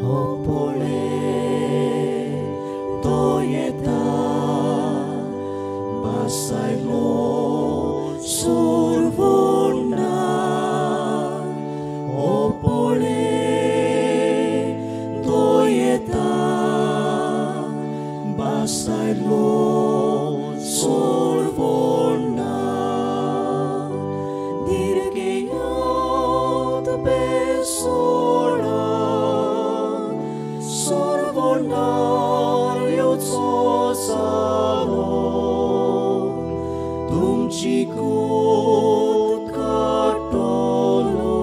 हो पळे तो येता बासायलो सुरवोंडा हो पळे तो येता बासायलो सुरवोंडा दिर्गेयात बेसोडा सुरवोंडार येवचो जालो तुमची कूद काडटलो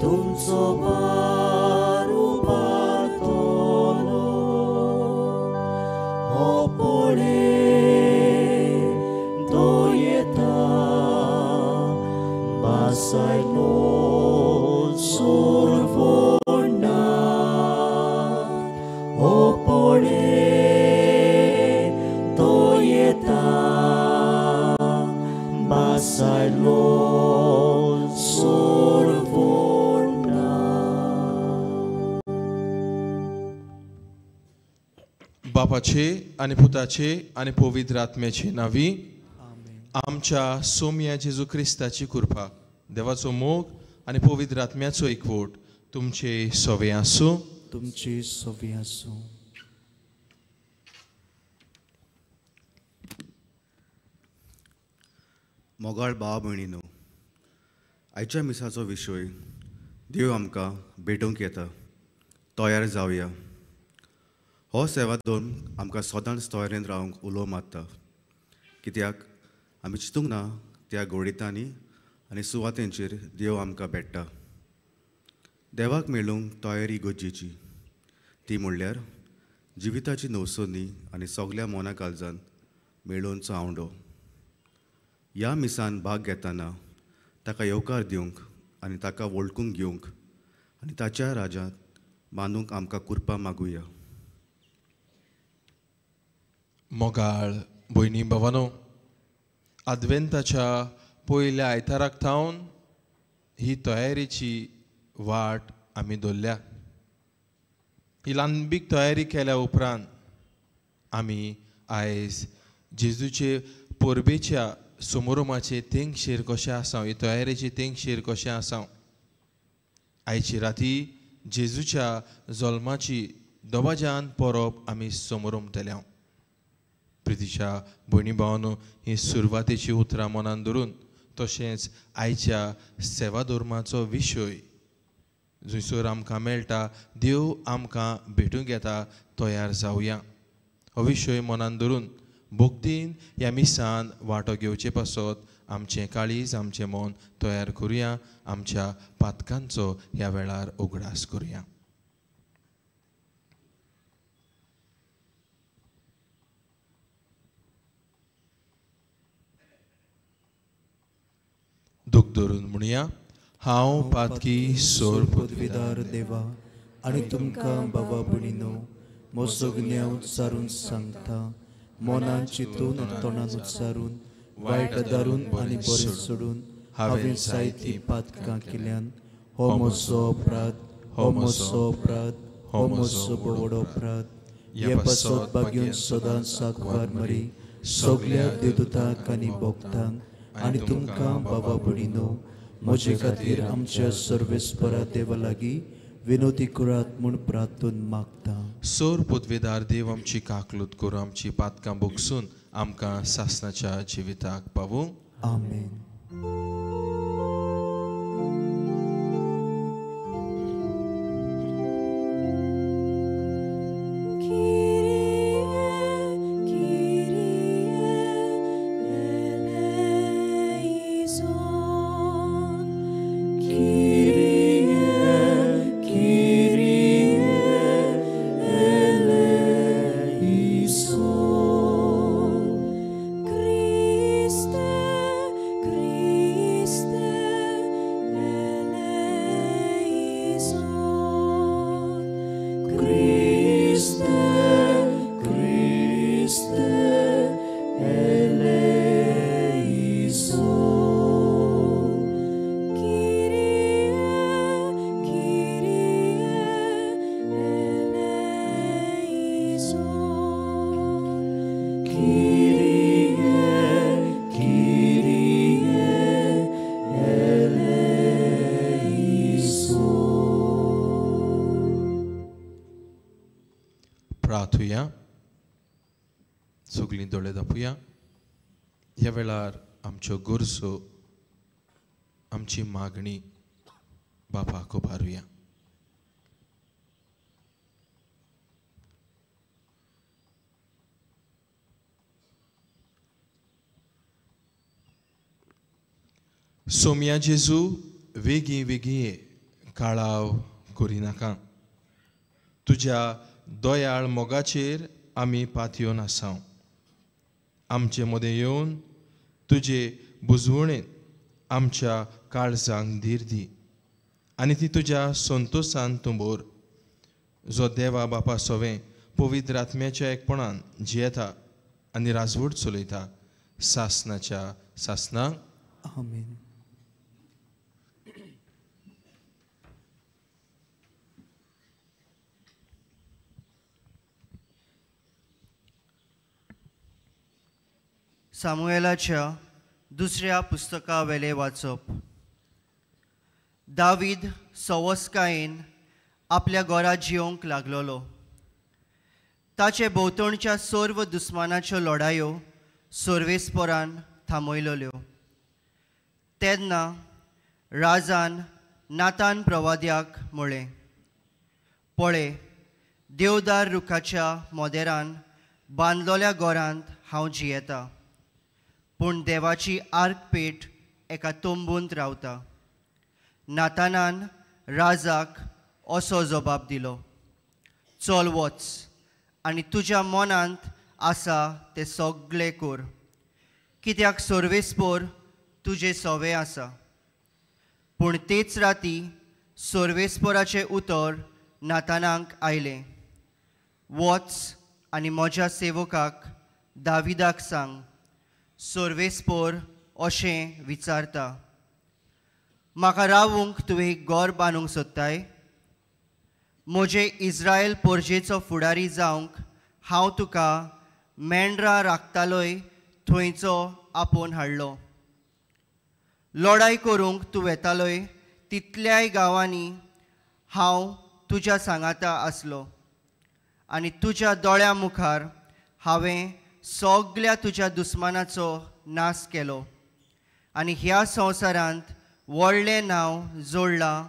तुमचो भार उबारतलो हो पळे तो येता बासायलो सुरवोंडा हो पळे तो येता बासायलो सुरवोंडा. बापाचे आनी पुताचे आनी पवित्र आत्म्याचे नांवी आमच्या सोम्या जेजू क्रिस्ताची कृपा, देवाचो मोग आनी पवित्र आत्म्याचो एकवट तुमचे सवे आसूं. तुमची सवी आसूं. मोगाळ भाव भयणीनो, आयच्या मिसाचो विशय देव आमकां भेटोवंक येता, तयार जावया. हो सेवा दोन आमकां सदांच तयारेन रावंक उलो मारता, कित्याक आमी चिंतूंक ना त्या गोडितांनी आनी सुवातेंचेर देव आमकां भेट्टा. देवाक मेळूंक तयारी गरजेची, ती म्हणल्यार जिविताची नवसोनी आनी सगल्या मोना काळजान मेळोवचो आवंडो. ह्या मिसान भाग घेतना ताका येवकार दिवंक आनी ताका वळखूंक घेवंक आनी ताच्या राज्यांत बांदूंक आमकां कृपा मागुया. मोगाळ भयणी भावानो, आदवेंताच्या पयल्या आयताराक थावन ही तयारेची वाट आमी दवरल्या. ही लांबीक तयारी केल्या उपरांत आमी आयज जेजूचे परबेच्या समोरुमाचे तेंगशेर कशें आसा, ही तयारेची तेंगशेर कशें आसा. आयची राती जेजूच्या जल्माची दबाज्यान परब आमी समोरमतल्या. प्रितीच्या भयणी भावानो, ही सुरवातेची उतरां मनान धरून तशेंच आयच्या सेवा धर्माचो विशय जंयसर आमकां मेळटा देव आमकां भेटूंक येता तयार जावया. हो विशय मनान धरून भक्तीन ह्या मिसान वांटो घेवचे पासत आमचें काळीज आमचें मन तयार करुया. आमच्या पातकांचो ह्या वेळार उगडास करुया. दूख धरून म्हणया, हांव पातकी सोर पदवीदार देवा आनी तुमकां बाबा भयणीनो म्हजो गुन्यांव उच्चारून सांगता, मनान चिंतून तोंडान उच्चारून वायट दारून आनी बरें सोडून हांवें जायतीं पातकां केल्यान. हो म्हजो अपराध, हो म्हजो अपराध, हो म्हजो व्हड अपराध. हे पासत भाग्यून सदांच साकवार मरी सगल्या देवदूतांक आनी भक्तांक आनी तुमकां बाबा भयणीनो म्हजे खातीर आमच्या सर्वेस्परा देवा लागीं विनोदी करात म्हूण प्रार्थून मागता. सोर पदवेदार देव आमची काकलूत करूं, आमची पातकां भोगसून आमकां सासनाच्या जिविताक पावूं. आमेन. Christe, Christe, सगळीं दोळे दापुया. ह्या वेळार आमच्यो गरजो, आमची मागणी बापाक उबारुया. सोम्या जेजू, वेगीं वेगीं ये, काळाव करिनाका. तुज्या दयाळ मोगाचेर आमी पातयेवन आसाव. आमचे मदें येवन तुजे बुजवणेन आमच्या काळजांक धीर दी आनी ती तुज्या संतोसान तूं भर, जो देवा बापा सोवें पवित्र आत्म्याच्या एकपणान जियेता आनी राजवट चलयता सासनाच्या सासनाक. आमेन. सामुएलाच्या दुसऱ्या पुस्तकावेले वाचप. दावीद सवस्कायेन आपल्या घरा जियोंक लागलोलो. ताचे भोंवतणच्या सर्व दुस्मानाच्यो लढायो सर्वेस्परान थांबयल्यो. तेन्ना राजान नातान प्रवाद्याक म्हळें, पळय, देवदार रुखाच्या मोदेरान बांदलोल्या घरांत हांव जियेता, पूण देवाची आर्कपेट एका तंबूंत रावता. नातानान राजाक असो जबाब दिलो, चल वच आनी तुज्या मनांत आसा तें सगळें कर, कित्याक सर्वेस्पोर तुजे सवे आसा. पूण तेच राती सर्वेस्पोराचें उतर नातानाक आयलें, वच आनी म्हज्या सेवकाक दाविदाक सांग, सर्वेस्पोर अशें विचारता, म्हाका रावूंक तुवें एक घर बांदूंक सोदताय? म्हजे इस्रायल पोरजेचो फुडारी जावंक हांव तुका मेंढरां राखतालोय थंयचो आपोवन हाडलो. लढाय करूंक तूं वेतालोय तितल्याय गांवांनी हांव तुज्या सांगाता आसलो आनी तुज्या दोळ्यां मुखार हांवें सगल्या तुज्या दुस्मानाचो नाश केलो आनी ह्या संवसारांत व्हडलें नांव जोडलां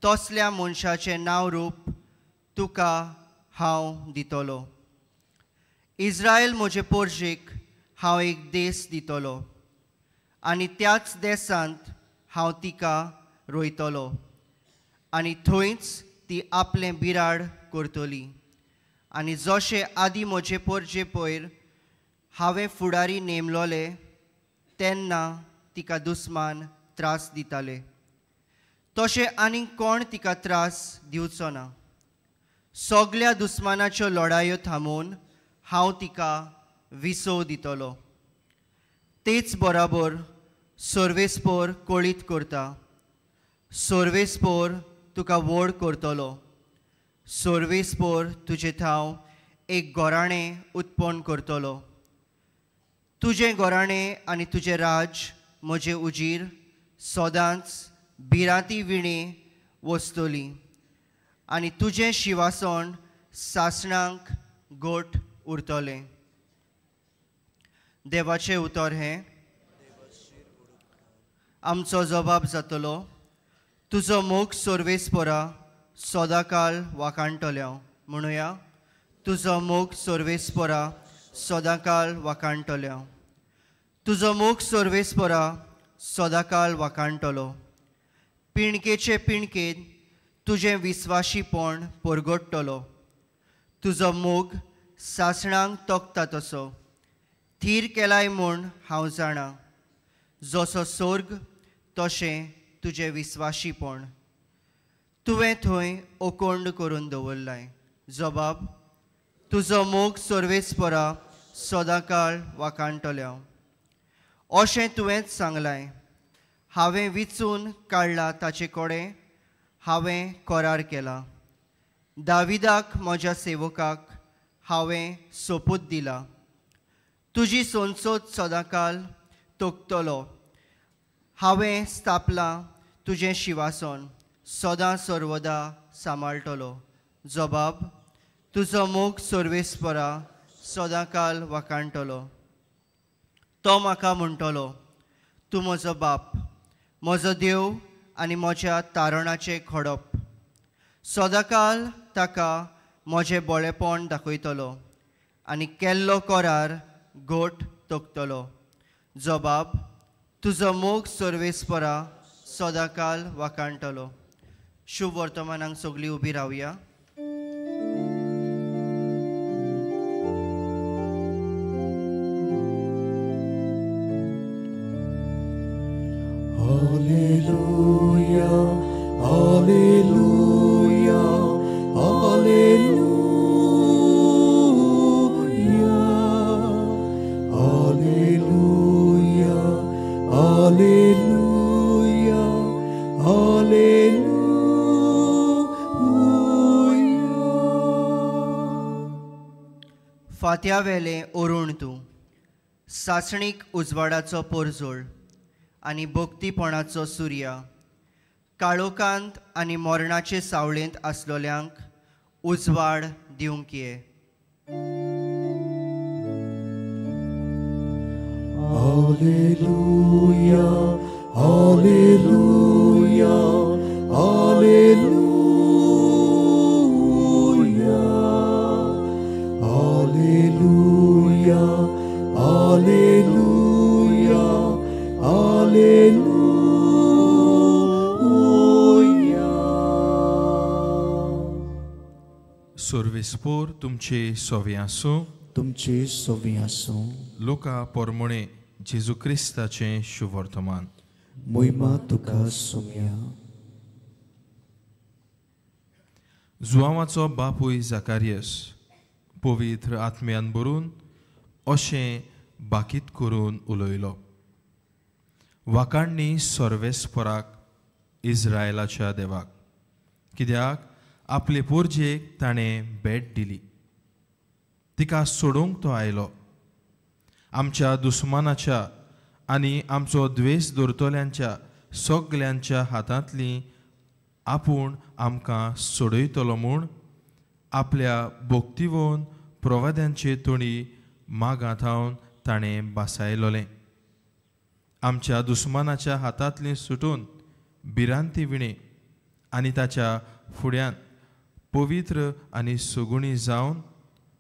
तसल्या मनशाचें नांव रूप तुका हांव दितलो. इस्रायल म्हजे पोरजेक हांव एक देश दितलो आनी त्याच देशांत हांव तिका रोयतलो आनी थंयच ती आपलें बिराड करतली. आनी जशें आदी म्हजे पोरजे पयर हांवें फुडारी नेमलोले तेन्ना तिका दुस्मान त्रास दिताले, तशें आनीक कोण तिका त्रास दिवचो ना. सगल्या दुस्मानाच्यो लढायो थांबोवन हांव तिका विसव दितलो. तेच बराबर सर्वेस्पोर कळीत करता, सर्वेस्पोर तुका व्हड करतलो, सर्वेस्पोर तुजे थाव एक गोराणें उत्पन्न करतलो. तुजें गोराणें आनी तुजें राज म्हजें उजीर सदांच भिरांती विणे वसतली आनी तुजें शिवासन सासणांक गोठ उरतलें. देवाचें उतर हें. आमचो जबाब जातलो, तुजो मोग सर्वेस्पोरा सदांकाळ वाखाणटल्या. म्हणुया, तुजो मोग सर्वेस्पोरा सदांकाळ वाखाणटल्या. तुजो मोग सर्वेस्पोरा सदांकाळ वाखाणटलो. पिणकेचे पिणकेन तुजें विस्वाशीपण परगडटलो. तुजो मोग सासणांक तोखता तसो थीर केलाय म्हूण हांव जाणा. जसो सोर्ग तशें तुजें विस्वाशीपण तुवें थंय ओकोंड करून दवरलाय. जबाब, तुजो मोग सर्वेस्परा सदांकाळ वाखाणटल्या. अशें तुवेंच सांगलाय, हांवें विचून काडला ताचे कडेन हांवें करार केला. दाविदाक म्हज्या सेवकाक हांवें सोपूत दिला, तुजी संसद सदांकाळ तोखतलो. हांवें स्थापलां तुजें शिवासन सदां सर्वदा सांबाळटलो. जबाब, तुजो मोग सर्वेस्परा सदांकाल वाखाणटलो. तो म्हाका म्हणटलो, तूं म्हजो बाप, म्हजो देव आनी म्हज्या तारणाचें खडप. सदांकाल ताका म्हजें बळेपण दाखयतलो आनी केल्लो करार घट तोखतलो. जबाब, तुजो मोग सर्वेस्परा सदांकाल वाखाणटलो. शुभ वर्तमानाक सगळीं उबी रावया. Alleluia, Alleluia, Alleluia, Alleluia, Alleluia, Alleluia. फांत्यावेलें Arun तूं, सासणीक उजवाडाचो पोरजोळ आनी भक्तीपणाचो सुर्या, काळोखांत आनी मरणाचे सावळेंत आसलोल्यांक उजवाड दिवंक ये. Alleluia, Alleluia, Alleluia, Alleluia, Alleluia, Alleluia. सर्वेस्पोर तुमचे सोवे आसूं. तुमचे सोवे आसूं. लोका पोरमोणे जेजू क्रिस्ताचें शुभवर्तमान. मोहिमा तुका सोम्या. जुवांवाचो बापूय जाकारियस पवित्र आत्म्यान भरून अशें बाकीत करून उलयलो, वाखाणणी सर्वेस्पराक इस्रायलाच्या देवाक, कित्याक आपले पोरजेक ताणें भेट दिली, तिका सोडूंक तो आयलो. आमच्या दुस्मानाच्या आनी आमचो द्वेस दवरतल्यांच्या सगल्यांच्या हातांतली आपूण आमकां सोडयतलो म्हूण आपल्या भक्तिवोन प्रवाद्यांचे तोंडी मागां थावन ताणें बासायलोलें. आमच्या दुस्मानाच्या हातांतली सुटून भिरांती विणे आनी ताच्या फुड्यान पवित्र आनी सुगुणी जावन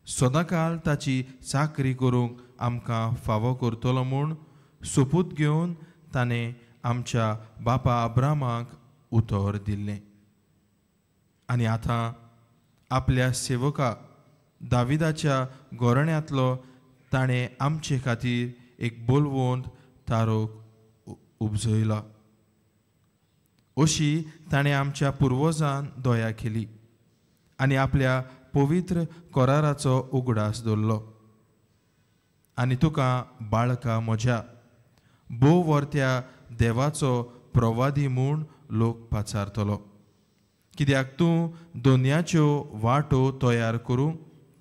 सदांकाल ताची चाकरी करूंक आमकां फावो करतलो म्हूण सोपूत घेवन ताणें आमच्या बापा अब्रामाक उतर दिल्लें. आनी आतां आपल्या सेवका दाविदाच्या गोरण्यांतलो ताणें आमचे खातीर एक बोलवंत तारोक उपजयला. अशी ताणें आमच्या पुर्वजान दया केली आनी आपल्या पवित्र कराराचो उगडास दवरलो. आनी तुका बाळका म्हज्या भोव वर्त्या देवाचो प्रवादी म्हूण लोक पाचारतलो, कित्याक तूं दोनयाच्यो वाटो तयार करूंक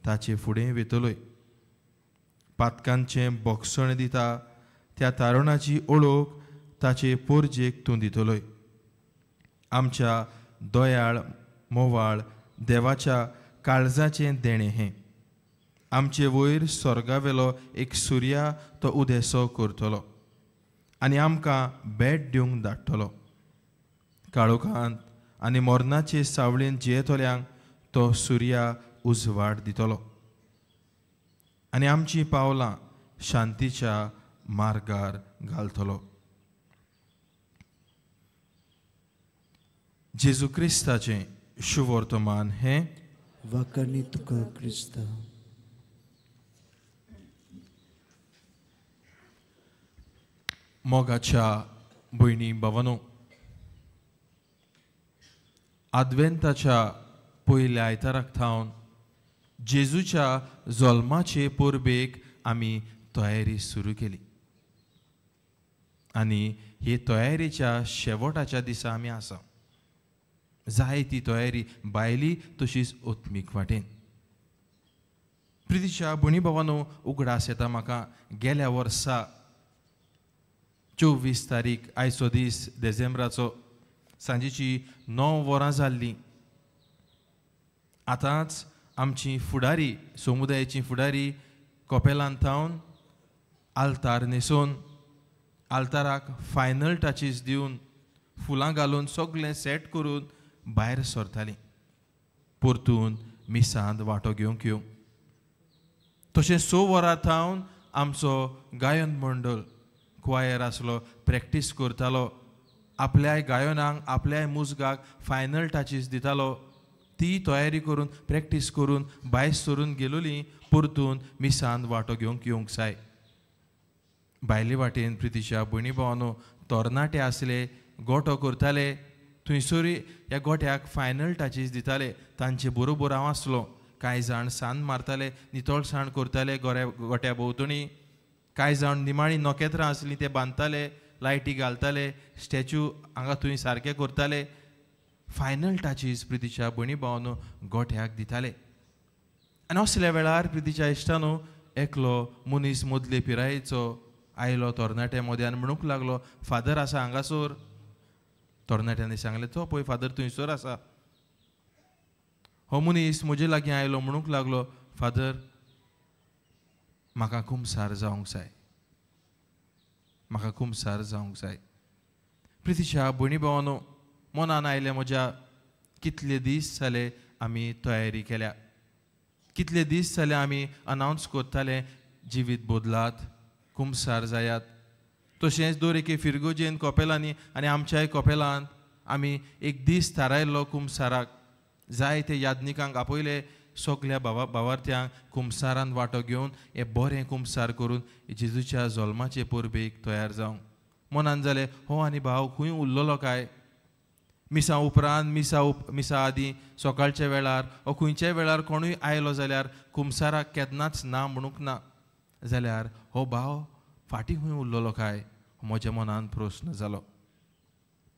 ताचे फुडें वेतलोय. पातकांचें बोगसण दिता त्या तारुणाची ओळख ताचे पोरजेक तूं दितलोय. आमच्या दयाळ मोवाळ देवाच्या काळजाचें देणें हें. आमचे वयर स्वर्गावेलो एक सुर्या तो उदेसो करतलो आनी आमकां भेट दिवंक धाडटलो. काळोखांत आनी मरणाचे सावळेन जियेतल्यांक तो सुर्या उजवाड दितलो आनी आमचीं पावलां शांतीच्या मार्गार घालतलो. जेजू क्रिस्ताचें शुभवर्तमान हें. वाखाणणी तुका क्रिस्ता. मोगाच्या भयणी भावानो, आदवेंताच्या पयल्या आयताराक थावन जेजूच्या जल्माचे परबेक आमी तयारी सुरू केली आनी हे तयारेच्या शेवटाच्या दिसा आमी आसा. जाय ती तयारी भायली तशीच आत्मीक वाटेन. प्रितीच्या भयणी भावानो, उगडास येता म्हाका गेल्या वर्सा 24 तारीख आयचो दीस डिसेंबराचो सांजेची 9 वरां जाल्लीं. आतांच आमची फुडारी, समुदायाची फुडारी कोपेलान थावन आल्तार न्हेसोवन आल्ताराक फायनल टचीस दिवन फुलां घालून सगळें सेट करून भायर सरतालीं परतून मिसांत वांटो घेवंक येवंक. तशें 6 वरां थावन आमचो गायन मंडळ क्वायर आसलो, प्रॅक्टीस करतालो, आपल्याय गायनांक आपल्याय मुजगाक फायनल टचीस दितालो. ती तयारी करून प्रॅक्टीस करून भायर सरून गेलोली परतून मिसांत वांटो घेवंक येवंक जाय. भायले वाटेन प्रितीच्या भयणी भावानो तरणाटे आसले, गोटो करताले, थंयसरूय ह्या गोट्याक फायनल टचीस दिताले. तांचे बरोबर हांव आसलो. कांय जाण सान मारताले, नितळसाण करताले गोट्या भोंवतणी, कांय जाण निमाणी नखेत्रां आसलीं ते बांदताले, लायटी घालताले, स्टॅच्यू हांगा थंय सारके करताले. फायनल टचीस प्रितीच्या भयणी भावानो गोठ्याक दिताले. आनी असल्या वेळार प्रितीच्या इश्टानो एकलो मनीस मदले पिरायेचो आयलो तरणाट्या मदें आनी म्हणूंक लागलो, फादर आसा हांगासर. तरणाट्यांनी सांगलें, तो पळय फादर थंयसर आसा. हो मनीस म्हजे लागीं आयलो, म्हणूंक लागलो, फादर म्हाका कुमसार जावंक जाय, म्हाका कुमसार जावंक जाय. प्रितीच्या भयणी भावानो मनान आयलें म्हज्या, कितले दीस जाले आमी तयारी केल्या, कितले दीस जाले आमी अनावन्स करताले जिवीत बदलात, कुमसार जायात. तशेंच दर एके फिरगोजेन कोपेलांनी आनी आमच्याय कोपेलांत आमी एक दीस थारायल्लो कुमसाराक. जाय ते यादनिकांक आपयले, सगल्या भावार्थ्यांक कुमसारान वांटो घेवन हे बरें कुमसार करून जेजूच्या जल्माचे परबेक तयार जावंक. मनान जालें हो आनी भाव खंय उरलेलो काय? मिसा उपरांत, मिसा आदीं सकाळच्या वेळार वो खंयच्याय वेळार कोणूय आयलो जाल्यार कुमसाराक केन्नाच ना म्हणूंक ना, जाल्यार हो भाव फाटीं खंय उरलेलो काय म्हज्या मनान प्रस्न जालो.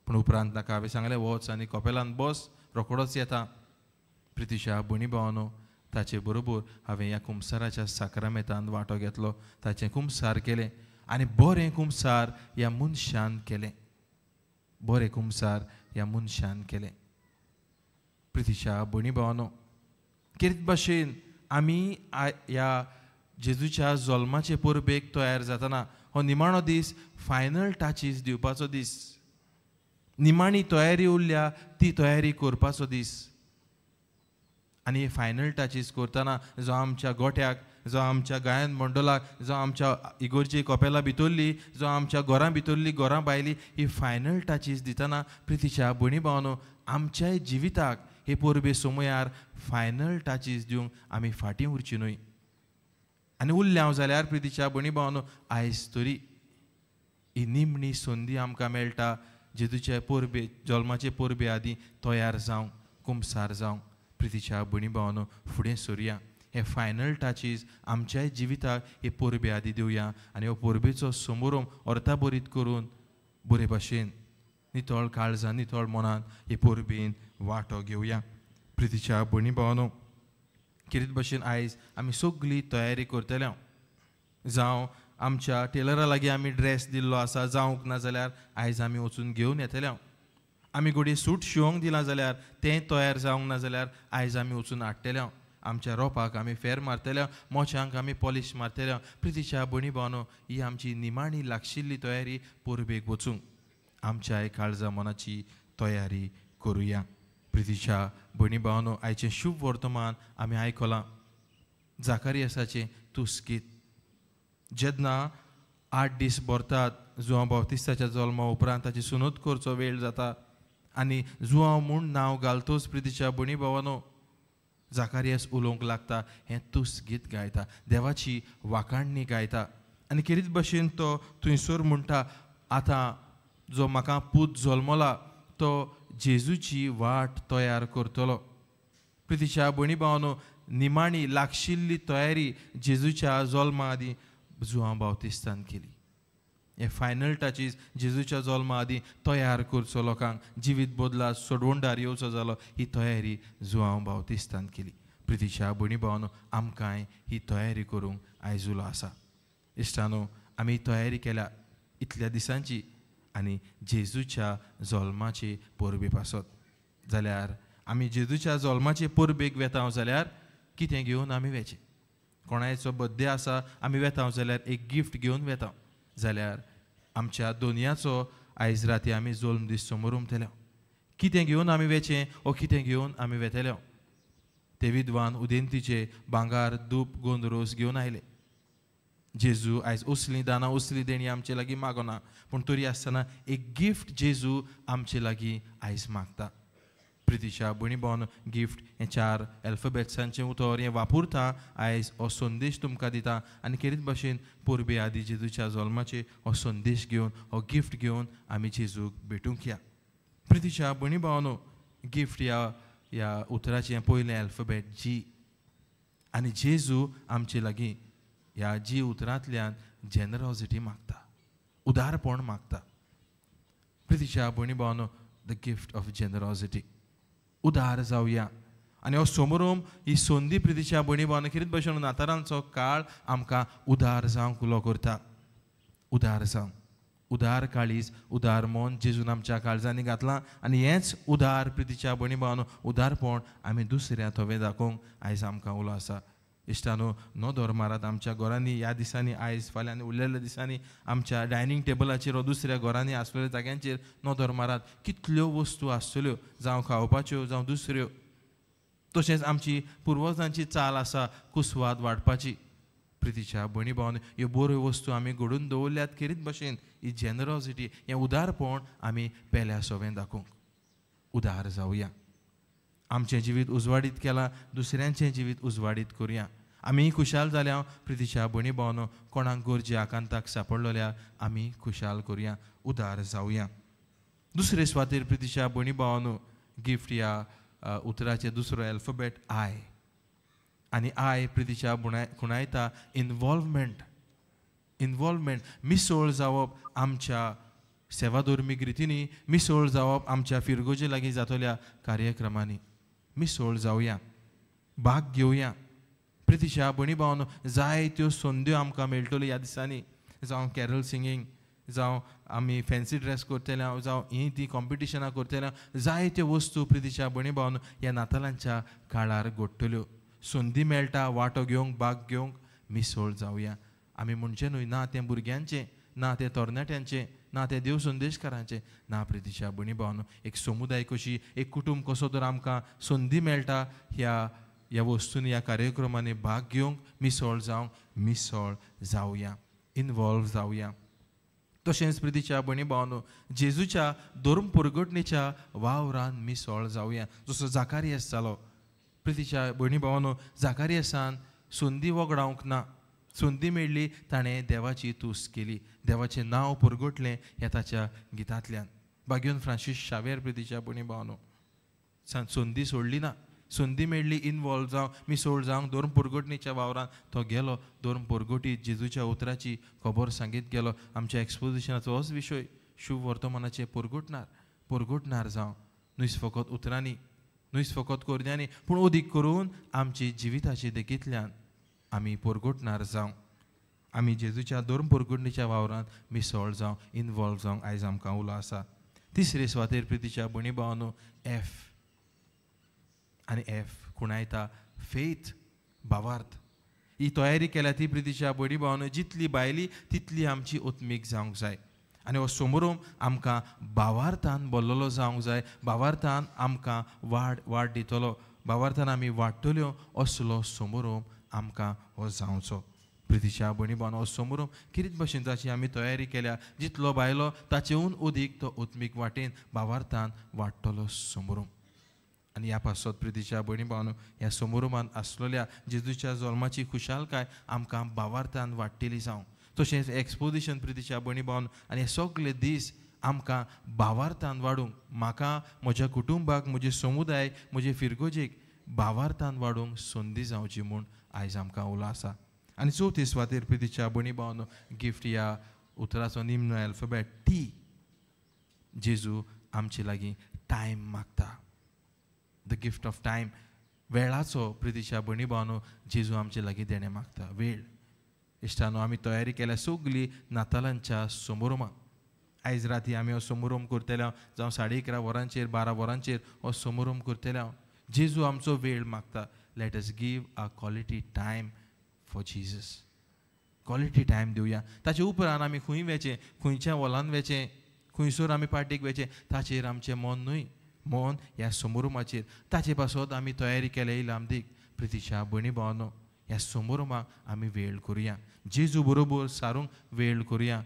पूण उपरांत ताका हांवें सांगलें, वच आनी कोपेलान बस, रोखडोच येता. प्रितीशा भयणी भावानो ताचे बरोबर हांवें ह्या कुमसाराच्या साक्रामेंतान वांटो घेतलो, ताचें कुमसार केलें आनी बरें कुमसार ह्या मनशान केलें, बरें कुमसार ह्या मनशान केलें. प्रितीशा भयणी भावानो कितें भाशेन आमी ह्या जेजूच्या जल्माचे परबेक तयार जातना हो निमाणो दीस फायनल टचीस दिवपाचो दीस, निमाणी तयारी उरल्या ती तयारी करपाचो दीस. आनी फायनल टचीस करतना जो आमच्या गोठ्याक, जो आमच्या गायन मंडळाक, जो आमच्या इगोर्जी कोपेला भितरली, जो आमच्या घरां भितरली, घरां भायली ही फायनल टचीस दितना प्रितीच्या भयणी भावानो आमच्याय जिविताक हे परबे समयार फायनल टचीस दिवंक आमी फाटीं उरची न्हय. आनी उरलें हांव जाल्यार प्रितीच्या भयणी भावानो आयज तरी ही निमणी संदी आमकां मेळटा जेजूचे परबे, जल्माचे परबे आदीं तयार जावंक, कुमसार जावंक. प्रितीच्या भयणी भावानो फुडें सोरया, हे फायनल टचीस आमच्याय जिविताक हे परबे आदीं दिवया आनी हो परबेचो समोरम अर्थाभरीत करून बरे भाशेन नितळ काळजान, नितळ मनान हे परबेन वांटो घेवया. प्रितीच्या भयणी भावानो कितें भाशेन आयज आमी सगळी तयारी करतले, जावं आमच्या टेलरा लागीं आमी ड्रेस दिल्लो आसा, जावंक ना जाल्यार आयज आमी वचून घेवन येतले. आमी घडये सूट शिवंक दिलां जाल्यार तें तयार जावंक ना जाल्यार आयज आमी वचून हाडटले. आमच्या रोपाक आमी फेर मारतले, मोच्यांक आमी पॉलिश मारतले. प्रितीच्या भयणी भावानो ही आमची निमाणी लागशिल्ली तयारी परबेक वचूंक आमच्याय काळजा मनाची तयारी करुया. प्रितीच्या भयणी भावानो आयचें शुभ वर्तमान आमी आयकलां, जाकारियासाचें तुस्कीत. जेन्ना 8 दीस भरतात जुआंव बाप्तिस्ताच्या जल्मा उपरांत ताची सुनत करचो वेळ जाता आनी जुआंव म्हूण नांव घालतोच प्रितीच्या भयणी भावानो जाकारियास उलोवंक लागता, हें तुस गीत गायता, देवाची वाखाणणी गायता आनी खेरीत भशेन तो थंयसर म्हणटा, आतां जो म्हाका पूत जल्मला तो जेजूची वाट तयार करतलो. प्रितीच्या भयणी भावानो निमाणी लागशिल्ली तयारी जेजूच्या जल्मा आदीं जुआंव बाप्तिस्तान केली. हे फायनल टचीस जेजूच्या जल्मा आदीं तयार करचो, लोकांक जिवीत बदला सोडवणदार येवचो जालो, ही तयारी जुआंव बाप्तिस्तान केली. प्रितीच्या भयणी भावानो आमकांय ही तयारी करूंक आयज उलो आसा. इश्टानो आमी तयारी केल्या इतल्या दिसांची आनी जेजूच्या जल्माचे परबे पासत जाल्यार आमी जेजूच्या जल्माचे परबेक वेता जाल्यार कितें घेवन आमी वेचें? कोणायचो बड्डे आसा आमी वेता जाल्यार एक गिफ्ट घेवन वेता, जाल्यार आमच्या दोनयाचो आयज राती आमी जोल्म दीस समोरमतले. कितें घेवन आमी वेचें ओ कितें घेवन आमी वेतले? ते विद्वान उदेंतीचे भांगार धूप गोंदरोस घेवन आयले. जेजू आयज असलीं दानां असली देणी आमचे लागीं मागना, पूण तरी आसतना एक गिफ्ट जेजू आमचे लागीं आयज मागता. प्रितीच्या भयणी भावांनो, गिफ्ट हें 4 अल्फाबेट्सांचें उतर हें वापरता आयज हो संदेश तुमकां दिता आनी खेरीत भाशेन परबे आदी जेजूच्या जल्माचे हो संदेश घेवन हो गिफ्ट घेवन आमी जेजूक भेटूंक या. प्रितीच्या भयणी भावांनो, गिफ्ट ह्या ह्या उतराचें पयलें अल्फाबेट जी आनी जेजू आमचे लागीं ह्या जी उतरांतल्यान जेनरोसिटी मागता, उदारपण मागता. प्रितीच्या भयणी भावांनो, the gift of generosity, उदार जावया. आनी हो समोरोम ही संदी प्रितीच्या भयणी भावांनो खेरीत भशेन नातारांचो काळ आमकां उदार जावंक उलो करता. उदार जावंक, उदार काळीज, उदार मन जेजून आमच्या काळजांनी घातलां आनी हेंच उदार प्रितीच्या भयणी भावांनो उदारपण आमी दुसऱ्या थोवें दाखोवंक आयज आमकां उलो आसा. इश्टानो, नदर मारात आमच्या घरांनी ह्या दिसांनी, आयज फाल्यां आनी उरलेल्या दिसांनी आमच्या डायनींग टेबलाचेर वा दुसऱ्या घरांनी आसलेल्या जाग्यांचेर नदर मारात, कितल्यो वस्तू आसतल्यो, जावं खावपाच्यो जावं दुसऱ्यो. तशेंच आमची पुर्वजांची चाल आसा कुसवाद वाडपाची. प्रितीच्या भयणी भावांनो, ह्यो बऱ्यो वस्तू आमी घडून दवरल्यात खेरीत भशेन ही जेनरोसिटी, हें उदारपण आमी पेल्या सोवें दाखोवंक उदार जावया. आमचें जिवीत उजवाडीत केलां, दुसऱ्यांचें जिवीत उजवाडीत करुया. आमी खुशाल जाल्या प्रितीच्या भयणी भावांनो, कोणाक गरजे आकांताक सापडलेल्या आमी खुशाल करुया, उदार जावया. दुसरे सुवातेर प्रितीच्या भयणी भावांनो, गिफ्ट ह्या उतराचें दुसरो अल्फाबेट I आनी I प्रितीच्या खुणायता इनवॉल्वमेंट. इनवॉल्वमेंट, मिसोळ जावप आमच्या सेवाधर्मीक रितींनी, मिसोळ जावप आमच्या फिरगोजे लागीं जातल्या कार्यक्रमांनी. मिसोळ जावया, भाग घेवया. प्रितीच्या भयणी भावांनो, जायत्यो संद्यो आमकां मेळटल्यो ह्या दिसांनी, जावं कॅरल सिंगींग, जावं आमी फॅन्सी ड्रेस करतले, जावं हीं तीं कॉम्पिटिशनां करतले, जायत्यो वस्तू प्रितीच्या भयणी भावांनो ह्या नातालांच्या काळार घडटल्यो. संदी मेळटा वांटो घेवंक, भाग घेवंक, मिसोळ जावया. आमी म्हणचें न्हय ना तें भुरग्यांचें, ना तें तरणाट्यांचें, ना तें देव संदेशकारांचें, ना प्रितीच्या भयणी भावांनो, एक समुदाय कशी, एक कुटुंब कसो तर आमकां संदी मेळटा ह्या ह्या वस्तूंनी, ह्या कार्यक्रमांनी भाग घेवंक, मिसोळ जावंक, मिसोळ जावया, इनवॉल्व जावया. तशेंच प्रितीच्या भयणी भावांनो, जेजूच्या धर्म परगटणेच्या वावरान मिसोळ जावया. जसो जाकारियस जालो, प्रितीच्या भयणी भावांनो, जाकारियसान संदी वगडावंक ना, संदी मेळ्ळी ताणें देवाची तुस्त केली, देवाचें नांव परगटलें ह्या ताच्या गितांतल्यान. बागेवन फ्रांसीस शावेर प्रितीच्या भयणी भावांनो, संदी सोडली ना, संदी मेळ्ळी इनवॉल्व जावं, मिसोळ जावंक धर्म परगटणेच्या वावरान तो गेलो, धर्म परगटीत जेजूच्या उतराची खबर सांगीत गेलो. आमच्या एक्सपोजिशनाचो होच विशय, शुभ वर्तमानाचें परगटणार, परगटणार जावं, न्हय फकत उतरांनी, न्हय फकत करण्यांनी, पूण अदीक करून आमची जिविताची देखींतल्यान आमी परगटणार जावं. आमी जेजूच्या धर्म परगटणेच्या वावरांत मिसोळ जावं, इनवॉल्व जावंक आयज आमकां उलो आसा. तिसरे सुवातेर प्रितीच्या भयणी भावांनो, एफ आनी एफ खुणायता फेथ, भावार्थ. ही तयारी केल्या ती प्रितीच्या भयणी भावांनो जितली भायली तितली आमची ओत्मीक जावंक जाय आनी हो समोरोम आमकां भावार्थान बोल्लोलो जावंक जाय, भावार्थान आमकां वाड वाड दितलो, भावार्थान आमी वाडटल्यो असलो समोरोम आमकां हो जावचो. प्रितीच्या भयणी भावांनो, हो समोरोम कितें भशेन ताची आमी तयारी केल्या, जितलो भायलो ताचेहून अदीक तो ओत्मीक वाटेन भावार्थान वाडटलो समोरोम. आनी ह्या पासत प्रितीच्या भयणी भावांनो, ह्या समोरोमान आसलेल्या जेजूच्या जल्माची खुशालकाय आमकां भावार्थान वाडटली जावं. तशेंच एक्सपोजिशन प्रितीच्या भयणी भावांनो आनी हे सगळे दीस आमकां भावार्थान वाडूंक, म्हाका, म्हज्या कुटुंबाक, म्हजे समुदाय, म्हजे फिरगोजेक भावार्थान वाडूंक संदी जावची म्हूण आयज आमकां उलो आसा. आनी चवथे सुवातेर प्रितीच्या भयणी भावांनो, गिफ्ट ह्या उतराचो निमणो अल्फाबेट टी. जेजू आमचे लागीं टायम मागता, the gift of time, वेळाचो प्रितीच्या भयणी भावांनो जेजू आमचे लागीं देणें मागता, वेळ. इश्टानो, आमी तयारी केल्या सगली नातालांच्या समोरोमा. आयज राती आमी हो समोरोम करतले, जावं 11:30 वरांचेर, 12 वरांचेर हो समोरोम करतले. जेजू आमचो वेळ मागता. Let us give a quality time For Jesus. Quality time दिवया. ताचे उपरांत आमी खंय वेचें, खंयच्या हॉलान वेचें, खंयसर आमी पार्टीक वेचें ताचेर आमचें मन न्हय, मन ह्या समारंभाचेर. ताचे पासत आमी तयारी केल्या इलामदीक. प्रितीच्या भयणी भावांनो, ह्या समारंभाक आमी वेळ करुया, जेजू बरोबर सारूंक वेळ करुया.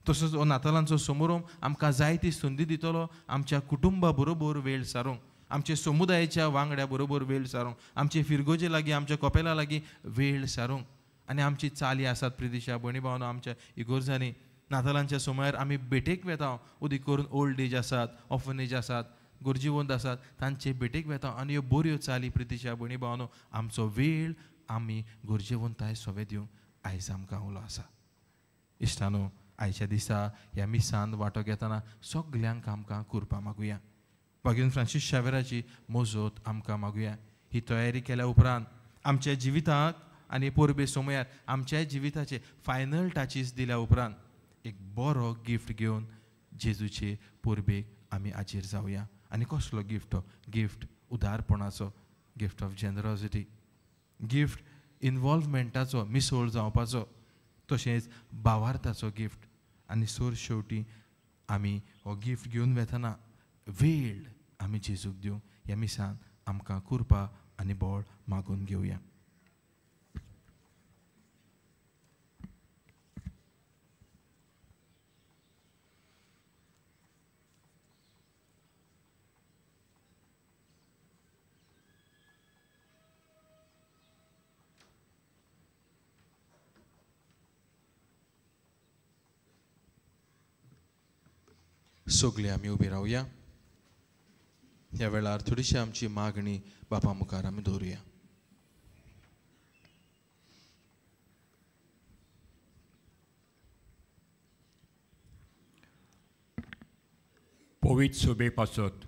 तसोच हो नातालांचो समारंभ आमकां जायती संदी दितलो आमच्या कुटुंबा बरोबर वेळ सारूंक, आमच्या समुदायाच्या वांगड्या बरोबर वेळ सारूंक, आमचे फिरगोजे लागीं, आमच्या कपेला लागीं वेळ सारूंक. आनी आमची चाली आसात प्रितीच्या भयणी भावांनो, आमच्या इगोर्जांनी नातालांच्या समयार आमी भेटेक वेता, उदीक करून ओल्ड एज आसात, ऑर्फनेज आसात, गरजेवंत आसात तांचे भेटेक वेता. आनी ह्यो बऱ्यो चाली प्रितीच्या भयणी भावांनो, आमचो वेळ आमी गरजेवंताय सोवे दिवंक आयज आमकां उलो आसा. इश्टानो, आयच्या दिसा ह्या मिसान वांटो घेतना सगल्यांक आमकां कुरपा मागुया. बागेन फ्रांसीस शावेराची मोजोत आमकां मागुया. ही तयारी केल्या उपरांत आमच्या जिविताक आनी परबे समयार आमच्या जिविताचे फायनल टाचीस दिल्या उपरांत एक बरो गिफ्ट घेवन जेजूचे परबेक आमी हाजीर जावया. आनी कसलो गिफ्ट? हो गिफ्ट उदारपणाचो, गिफ्ट ऑफ जेनरोसिटी, गिफ्ट इनवॉल्वमेंटाचो, मिसोळ जावपाचो, तशेंच भावार्थाचो गिफ्ट. आनी सोर शेवटी आमी हो गिफ्ट घेवन वेतना वेळ आमी जेजूक दिवंक ह्या मिसान आमकां कुरपा आनी बळ मागून घेवया. सगळे आमी उबी रावया. ह्या वेळार थोडीशी आमची मागणी बापा मुखार आमी दवरुया. पवित्र सभे पासत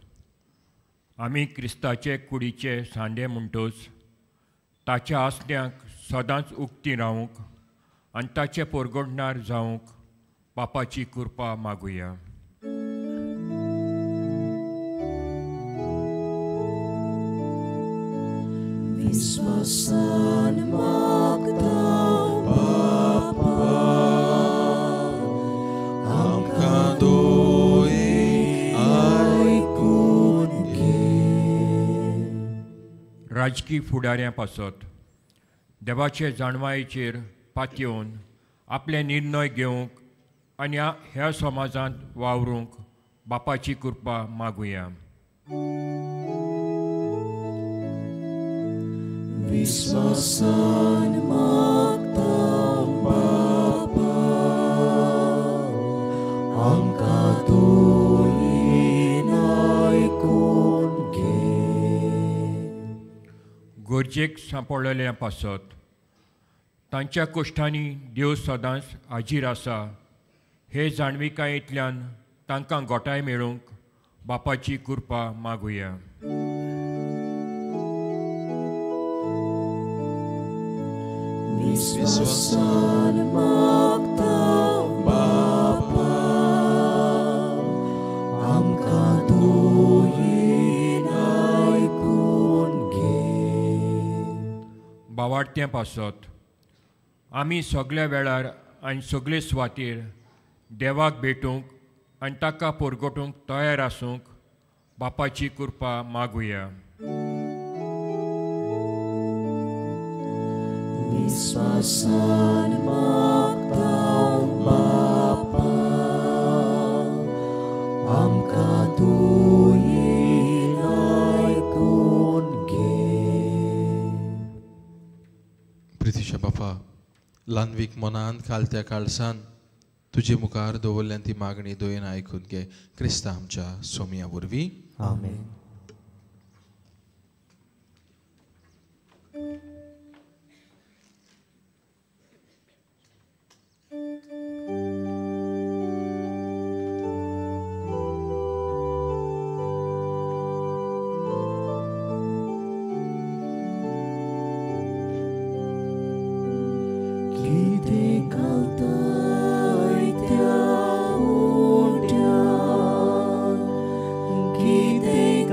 आमी क्रिस्ताचे कुडीचे सांडे म्हणटच ताच्या आसण्यांक सदांच उक्ती रावूंक आनी ताचे परगटणार जावंक बापाची कृपा मागुया. विश्वासान मागता बापा, आमकां दोये आयकून घे. राजकी फुडाऱ्यां पासत देवाचे जाणवायेचेर पातयेवन आपले निर्णय घेवंक आनी ह्या समाजांत वावरूंक बापाची कृपा मागुया. विश्वासान मागता बापा, आमकां दोये आयकून घे. गरजेक सांपडलेल्या पासत तांच्या कोश्टांनी देव सदांच हाजीर आसा हे जाणविकायेंतल्यान तांकां गोटाय मेळूंक बापाची कृपा मागुया. विश्वासान मागता बापा, आमकां दोये आयकून घे. बावाडत्यां पासत आमी सगल्या वेळार आनी सगळे सुवातेर देवाक भेटूंक आनी ताका परगटूंक तयार आसूंक बापाची कृपा मागुया. विश्वासान मागता बापा, आमकां दोये आयकून घे. प्रितीशा बापा, ल्हानवीक मनान खालत्या काळसान तुजे मुखार दवरल्यान ती मागणी दोयेन आयकून घे. क्रिस्ता आमच्या सोमया वरवीं. आमेन. कितें घालताय त्या उंट्यान, कितें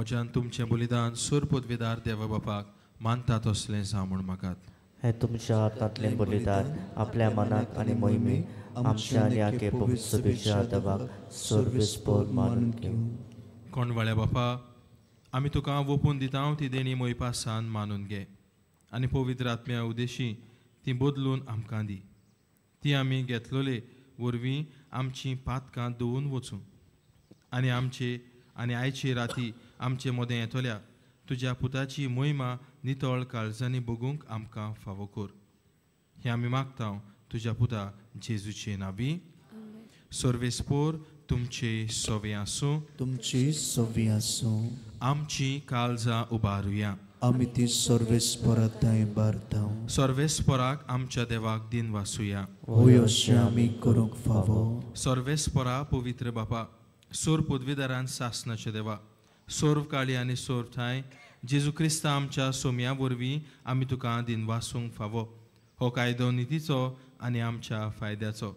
म्हज्यान तुमचें बलिदान सोर पदवेदार देवा बापाक मानता तसलें जावं म्हूण मागात. हे तुमच्या हातांतलें बलिदान आपल्या मनाक आनी मोहिमेक आमच्या आनी आखे पवित्र सभेच्या देवाक सर्वेस्पोर मानून घेवं. कोणवाळ्या बापा, आमी तुका वोपून दिता ती देणी मोयपासान मानून घे आनी पवित्र आत्म्या उदेशी ती बदलून आमकां दी. ती आमी घेतलोले वरवीं आमचीं पातकां धुवून वचूं आनी आमचे आनी आयचे राती आमचे मदें येतल्या तुज्या पुताची मोहिमा नितळ काळजांनी बगूंक आमकां फावो कर. हें आमी मागता तुज्या पुता जेजूचे नावी. सर्वेस्पोर तुमचे सवे आसूं. तुमची सवी आसूं. आमची काळजां उबारुया. आमी ती सर्वेस्पोरा बारता. सर्वेस्पोराक आमच्या देवाक दिन वासुया. होय अशें आमी करूंक फावो. सर्वेस्पोरा पवित्र बापा, सोर पदवीदारान सासनाचे देवा, सोर्व काळी आनी सोर्व ठांय जेजू क्रिस्ता आमच्या सोम्या वरवीं आमी तुका दिन वासूंक फावो. हो कायदो नितीचो आनी आमच्या फायद्याचो.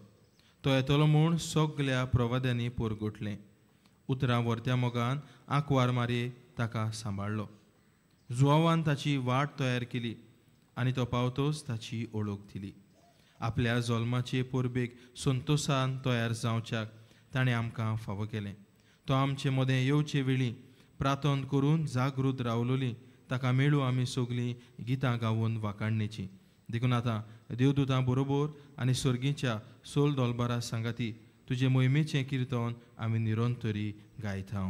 तो येतलो म्हूण सगल्या प्रवाद्यांनी पोरगोटलें. उतरां व्हरत्या मोगान आंकवार मारये ताका सांबाळ्ळो. जुवावान ताची वाट तयार केली आनी तो पावतोच ताची ओळख दिली. आपल्या जल्माचे परबेक संतोसान तयार जावच्याक ताणें आमकां फावो केलें. तो आमचे मदें येवचे वेळी प्रार्थना करून जागृत रावलोली ताका मेळूं आमी सगलीं गितां गावून वाकाणणेचीं. देखून आतां देवदूतां बरोबर आनी सर्गीच्या सोल दोलबारा सांगाती तुजे मोहिमेचें किर्तन आमी निरंतरी गायता.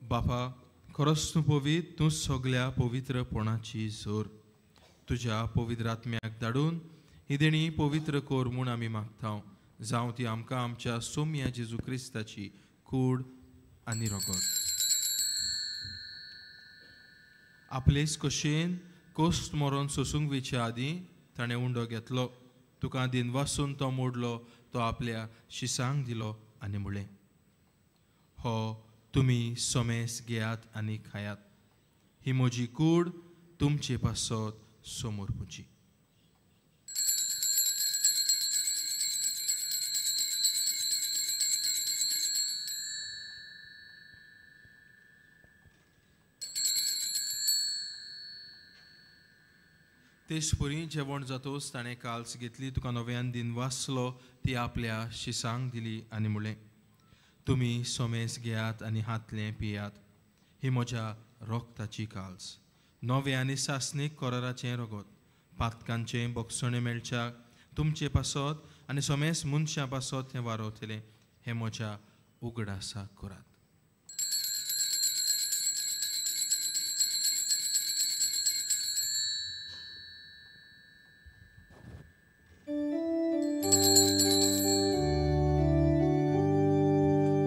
बापा, खरोच तूं पवित्र, तूं सगल्या पवित्रपणाची जोर. तुज्या पवित्र आत्म्याक धाडून ही देणी पवित्र कर म्हूण आमी मागता. जावं ती आमकां आमच्या सोम्या जेजू क्रिस्ताची कूड आनी रगत. आपलेच कशेन कोस्ट मरोन सोसूंक वेच्या आदीं ताणें उंडो घेतलो, तुका दिनवासून तो मोडलो, तो आपल्या शिसांक दिलो आनी म्हणलें, हो तुमी सोमेस घेयात आनी खायात, ही म्हजी कूड तुमचे पासत समर्पुची. तेचपरी जेवण जातोच ताणें काल्स घेतली, तुका नव्यान दिन वाचलो, ती आपल्या शिसांक दिली आनी म्हणलें, तुमी सोमेस घेयात आनी हातलें पियात, ही म्हज्या रोगताची काल्स, नवें आनी सासणीक कराराचें रगत, पातकांचें बक्षणें मेळच्याक तुमचे पासत आनी सोमेस मनशां पासत हें वारवतलें, हें म्हज्या उगडासाक करात.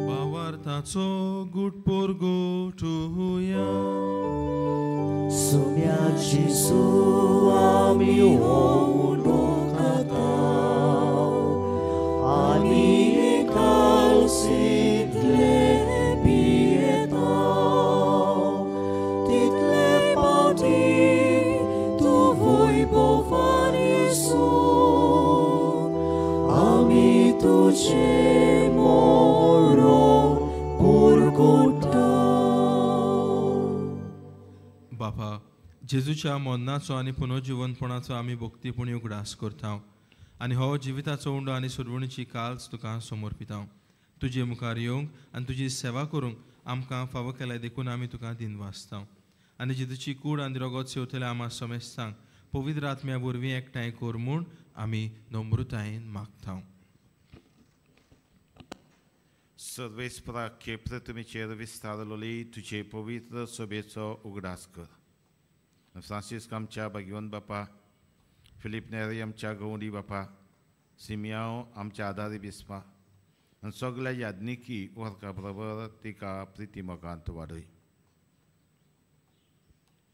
बावार्थाचो गुटपोर गोठुया सुम्याची सुवामी होऊन खाता आनी कालसीतले पियेता तितले पावटी तूं वैभवानी जेजूच्या मरणाचो आनी पुनर्जिवनपणाचो आमी भक्तीपणी उगडास करता आनी हो जिविताचो उंडो आनी सुरवणीची काल्स तुका समर्पिता. तुजे मुखार येवंक आनी तुजी सेवा करूंक आमकां फावो केल्या देखून आमी तुका दिनवासता. आनी जेजूची कूड आनी रगत सेवतल्या आमा समेस्तांक पवित्र आत्म्या वरवीं एकठांय कर म्हूण आमी नम्रतायेन मागता. सर्वेस्परा खेप तुमीचेर विस्तारलोली तुजे पवित्र सभेचो उगडास कर. फ्रांसिस्क आमच्या भाग्यवंत बापा, फिलीप नेरी आमच्या गवंडी बापा, सिमियांव आमच्या आदारी बिस्पा आनी सगल्या याज्ञिकी वर्गा बरोबर तिका प्रिती मोगांत वाडय.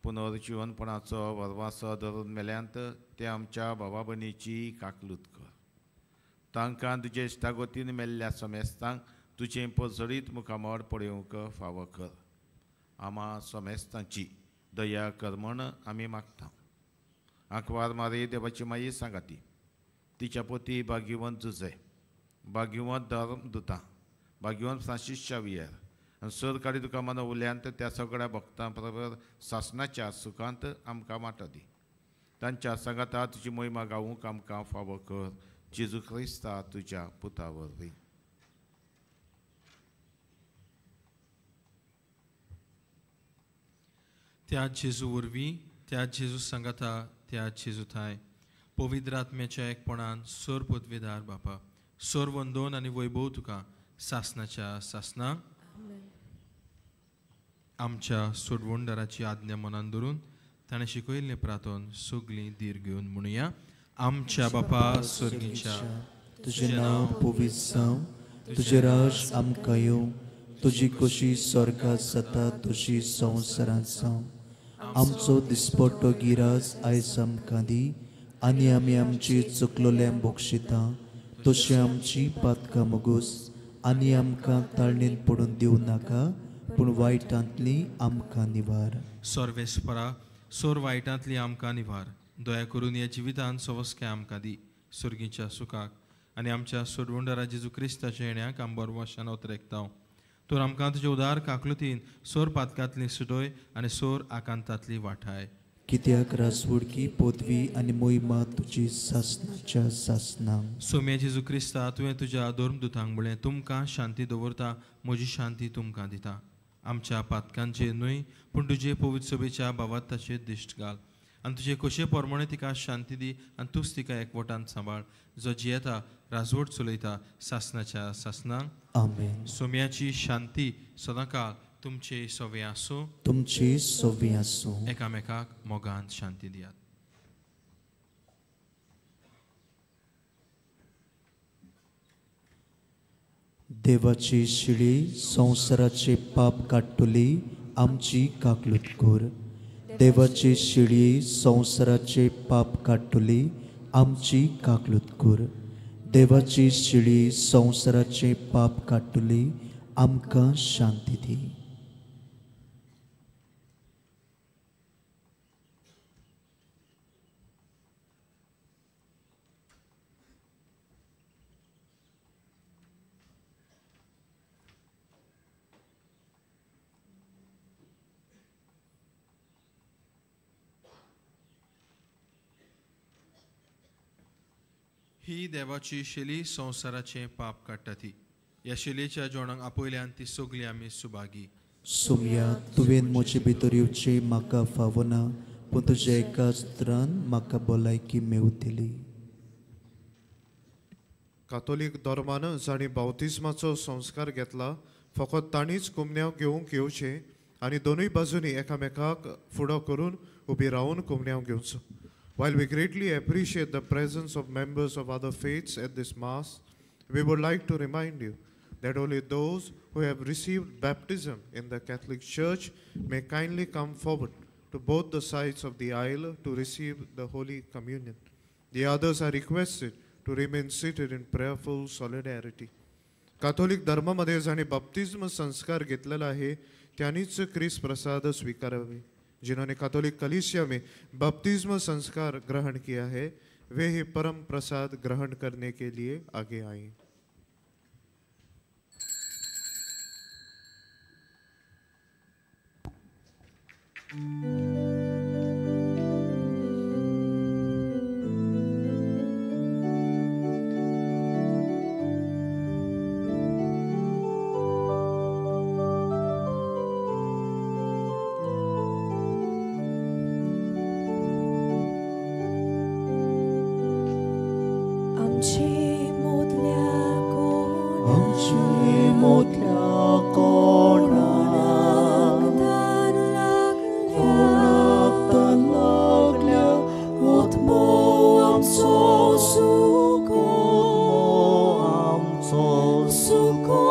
पुनर्जिवनपणाचो वर्वासो धरून मेल्यांत ते आमच्या बाबा भयणीची काकलूत कर. तांकां तुजे इश्टागतीन मेल्ल्या समेस्तांक तुजें पजळीत मुखामळ पळोवंक फावो कर. आमा समेस्तांची दया कर म्हण आमी मागता. आंकवार मारी देवाची माई सांगाती, तिच्या पोती भाग्यवंत जुजे, भाग्यवंत धर्म दुता, भाग्यवंत फ्रांसीस शावियर आनी सरकारी तुका मनवल्यांत त्या सगळ्या भक्तां बरोबर सासणाच्या सुखांत आमकां वांटो दी. तांच्या सांगाता तुजी मोहिमा गावूंक आमकां फावो कर. जेजू क्रिस्ता तुज्या पुता वरवीं. त्या जेजू वरवीं, त्या जेजू सांगाता, त्या जेजू थांय पवित्र आत्म्याच्या एकपणान सोर पदवेदार बापा, सोर वंदोन आनी वैभव तुका सासनाच्या सासना. आमच्या सोडवणदाराची आज्ञा मनान धरून ताणें शिकयल्लें प्रार्थन सगळीं धीर घेवन म्हणुया. आमच्या बापा स्वर्गीच्या, तुजें नांव पवित्र जावं, तुजें राज आमकां येवं, तुजी खोशी स्वर्गांत जाता तशी संवसारांत जावं. आमचो दिसपट्टो गिराज आयज आमकां दी आनी आमी आमची चुकलोल्यांक बक्षिता तशी आमची पातकां मोगोस आनी आमकां ताळणेन पडून दिवं नाका, पूण वायटांतली आमकां निवार. सर्वेस्परा सोर वायटांतली आमकां निवार. दया करून ह्या जिवितान सवस्के आमकां दी सुर्गीच्या सुखाक आनी आमच्या सोडवणदारा जेजू क्रिस्ताच्या येण्याक आम बरवाशान ओतरेकता. तर आमकां तुजे उदार काकलुतीन सोर पातकांतली सुटोय आनी सोर आकांतांतली वाठाय. कित्याक राजवडकी पदवी आनी मोहिमा तुजी सासनाच्या सासना. सोम्या जेजू क्रिस्ता, तुवें तुज्या धर्मदुतांक म्हणलें, तुमकां शांती दवरता, म्हजी शांती तुमकां दिता. आमच्या पातकांचेर न्हय पूण तुजे पवित्र सभेच्या भावार्थाचेर दिश्ट घाल आनी तुजे खोशे प्रमाणे तिका शांती दी आनी तूंच तिका एकवटान सांबाळ, जो जियेता राजवट चलयता सासनाच्या सासनांक. आमेन. सोम्याची शांती सदांकाळ तुमचे सवे आसूं, तुमचे सवे आसूं. एकामेकाक मोगान शांती दियात. देवाची शिळी संवसाराचे पाप काडटली आमची काकलूत कर. देवाची शिळी संवसाराचे पाप काडटली आमची काकलूत कर. देवाची शिळी संवसाराचे पाप काडटली आमकां शांती दी. ही देवाची शेली संवसाराचें पाप काडटा ती. ह्या शेलीच्या जेवणाक आपयल्यान ती सगळी आमी सुभागी. सोम्या, तुवें म्हजे भितर येवचें म्हाका फावना, पूण तुज्या एकाच उतरान म्हाका भलायकी मेवतली. कातोलीक धर्मान जांणी बावतिज्माचो संस्कार घेतला फकत तांणीच कुमन्यांव घेवंक येवचें आनी दोनूय बाजूंनी एकामेकाक फुडो करून उबी रावन कुमन्यांव घेवचो. While we greatly appreciate the presence of members of other faiths at this Mass, we would like to remind you that only those who have received baptism in the Catholic Church may kindly come forward to both the sides of the aisle to receive the Holy Communion. The others are requested to remain seated in prayerful solidarity. Catholic धर्मामध्ये जांणी बाप्तिज्म संस्कार घेतलेला आहे त्यांनीच क्रिस्त प्रसाद स्वीकारावे. जिन्होंने Catholic कलीसिया में बपतिस्म संस्कार ग्रहण किया है वे ही परम प्रसाद ग्रहण करने के लिए आगे आए. आमची मोतल्या कोणाक कोणाक तान लागल्या आत्मो आमचो सुको आमचो सुको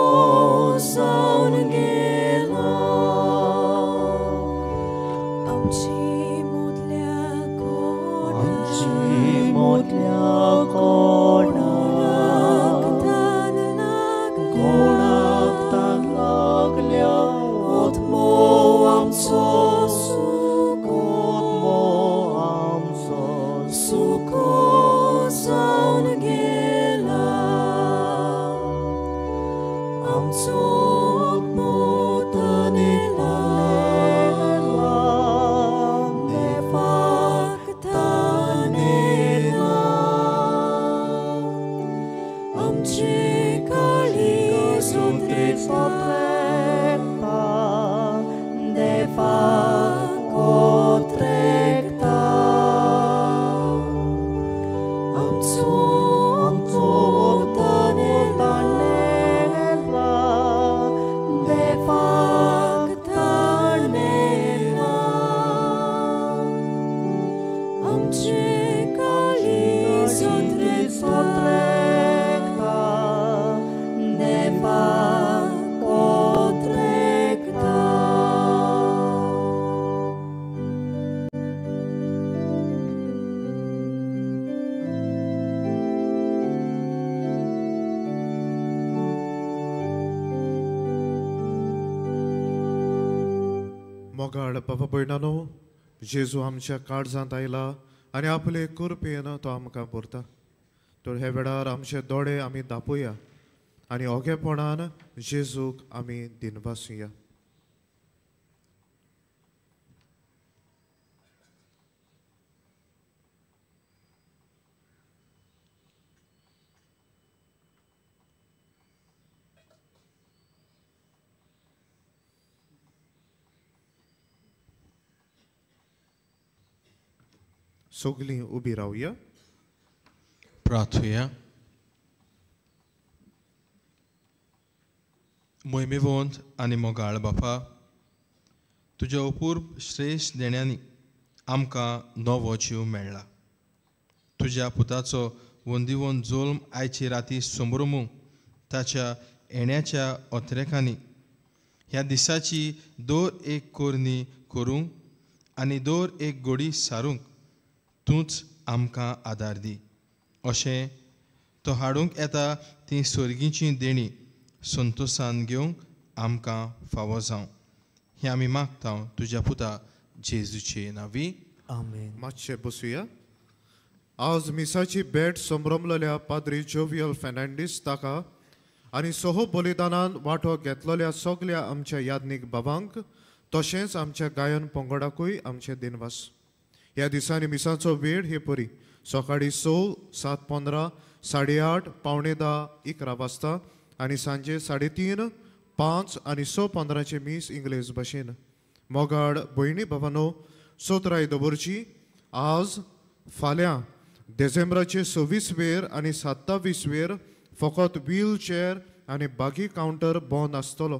जावन गेला आमची मोतल्या कोणाक कोणाक तान लागल्या आत्मो आमचो सुको आत्मो आमचो सुको जावन गेला आमचो आत्मो तानेला देवाक तानेला आमचे काळीज उतरेता देवाक उतरेता आमचो आत्मो तानेला देवाक तानेला आमचे काळीज उतरेता देवाक उतरेता. मोगाळ बाबा भयणानो, जेजू आमच्या काळजांत आयला आनी आपले कृपेन तो आमकां भरता. तर हे वेळार आमचे दोळे आमी दापोया आनी ओगेपणान जेजूक आमी दिनवासुया. सगळीं उबी रावया. प्रार्थुया. मोहिमेवंत आनी मोगाळ बापा, तुज्या अपूर्व श्रेश्ठ देण्यांनी आमकां नवो जीव मेळ्ळा. तुज्या पुताचो वंदिवन जोल्म आयचे राती संभ्रमूंक ताच्या येण्याच्या अत्रेकांनी ह्या दिसाची दर एक कोरणी करूंक आनी दर एक गोडी सारूंक तूंच आमकां आदार दी. अशें तो हाडूंक येता ती सर्गीची देणी संतोसान घेवंक आमकां फावो जावं, हें आमी मागता तुज्या पुता जेजूचे नांवी. आमेन. मातशें बसुया. आज मिसाची भेट संभ्रमलेल्या पाद्री जोवियल फेर्नांडीस ताका आनी सह बलिदानान वांटो घेतलेल्या सगल्या आमच्या याज्ञीक बाबांक तशेंच आमच्या गायन पंगडाकूय आमचे दिनवास. ह्या दिसांनी मिसाचो वेळ हे परी सकाळीं 6, 7:15, 8:30, 9:45, 11 वाजता आनी सांजे 3:30, 5 आनी 6:15 मीस इंग्लेज भाशेन. मोगाड भयणी भावानो, सोतराय दवरची आज फाल्यां डिसेंबराचे 26 वेर आनी 27 वेर फकत व्हील चेअर आनी बागी कावंटर बंद आसतलो,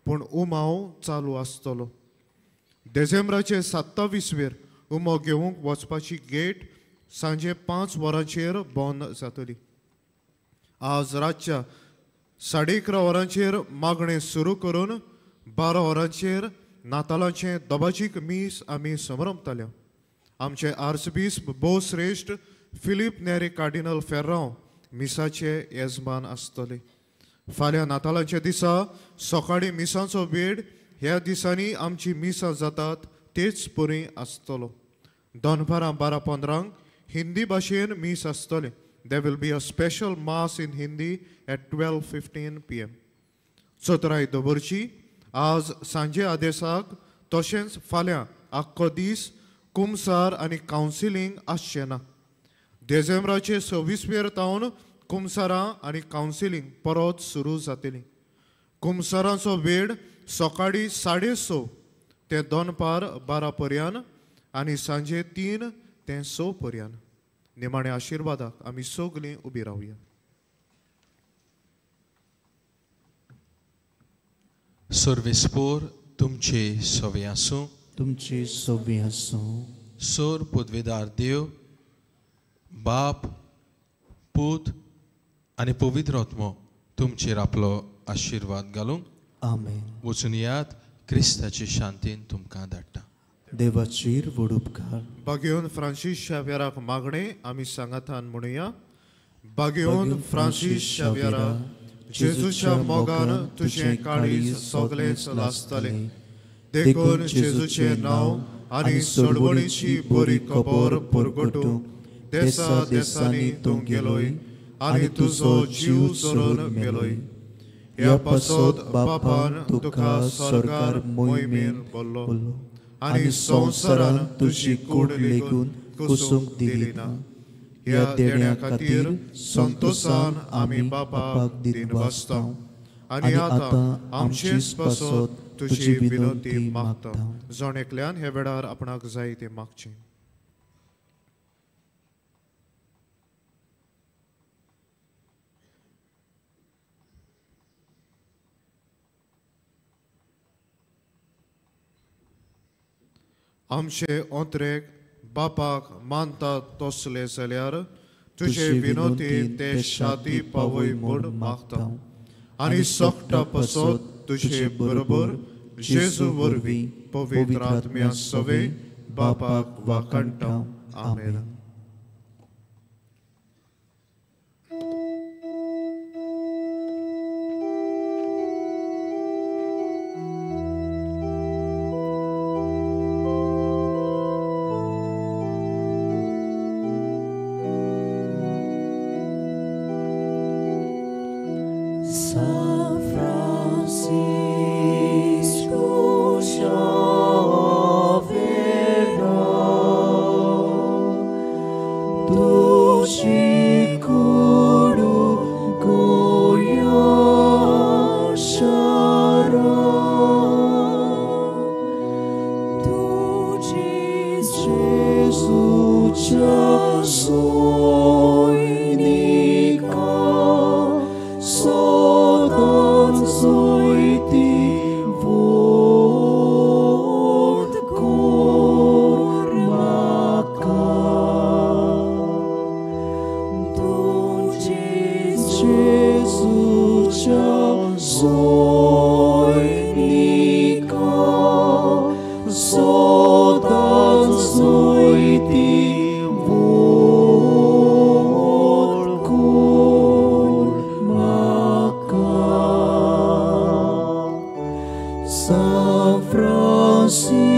पूण उमाव चालू आसतलो. डिसेंबराचे 27 वेर उमो घेवंक वचपाची गेट सांजे 5 वरांचेर बंद जातली. आज रातच्या 11:30 वरांचेर मागणें सुरू करून 12 वरांचेर नातालाचें दबाजीक मीस आमी संभ्रमतले. आमचे आर्चबिस्प भोवश्रेश्ठ फिलीप नेरी कार्डिनल फेर्रांव मिसाचे येजमान आसतले. फाल्यां नातालाच्या दिसा सकाळीं मिसांचो वेळ ह्या दिसांनी आमची मिसां जातात तेच परी आसतलो. दनपारां 12:15 हिंदी भाशेन मीस आसतलें. There will be a special mass in Hindi at 12:15 PM. चतराय दवरची आज सांजे आदेसाक तशेंच फाल्यां आख्खो दीस कुमसार आनी कावन्सिलींग आसचें ना. डिसेंबराचे 26 वेर तावन कुमसारां आनी कावन्सिलींग परत सुरू जातली. कुमसारांचो वेळ सकाळीं 6:30 ते दनपार 12 पर्यंत आनी सांजे 3 ते 6 पर्यंत. निमाण्या आशिर्वादाक आमी सगळीं उबी रावया. सर्वेस्पोर तुमचे सवे आसूं. तुमचे सवे आसूं. सोर पदवेदार देव बाप पूत आनी पवित्र आत्मो तुमचेर आपलो आशिर्वाद घालूंक. आमेन. वचून यात क्रिस्ताची शांतीन तुमकां धाडटा. देवाचेर व्हड उपकार. बागेवन फ्रांसीस शाव्यराक मागणें आमी सांगातान म्हणुया. बागेवन फ्रांसीस शाव्यरा, जेजूच्या मोगान तुजें काळीज सगळेंच लासतलें, देखून जेजूचें नांव आनी सोडवणीची बरी खबर परगटूंक देसा देसांनी तूं गेलोय आनी तुजो जीव चोरून मेलोय. ह्या पासत बापान तुका सरकार मोहिमेन बोल्लो आनी संवसारान तुजी कूड लेगून कुसूंक दिली ना. ह्या देण्या खातीर संतोशान आमी बापाक दिनवासता आनी आतां आमचेच पासत तुजी विनंती मागता. जण एकल्यान ह्या वेळार आपणाक जाय तें मागचें. आमचे ओंत्रेक बापाक मानता तसले जाल्यार तुजे विनोती ते शाती पावय म्हूण मागता आनी सोकटा पासत तुजे बरोबर जेजू वरवीं पवित्र आत्म्या सवे बापाक वाखाणटा. आमेन. San Francisco Xavier, duci curu goia shara, duci Jesu soinica, sodan zoiti vod kormaka. Duci Jesu soinica, sodan zoiti vod kormaka. San Francisco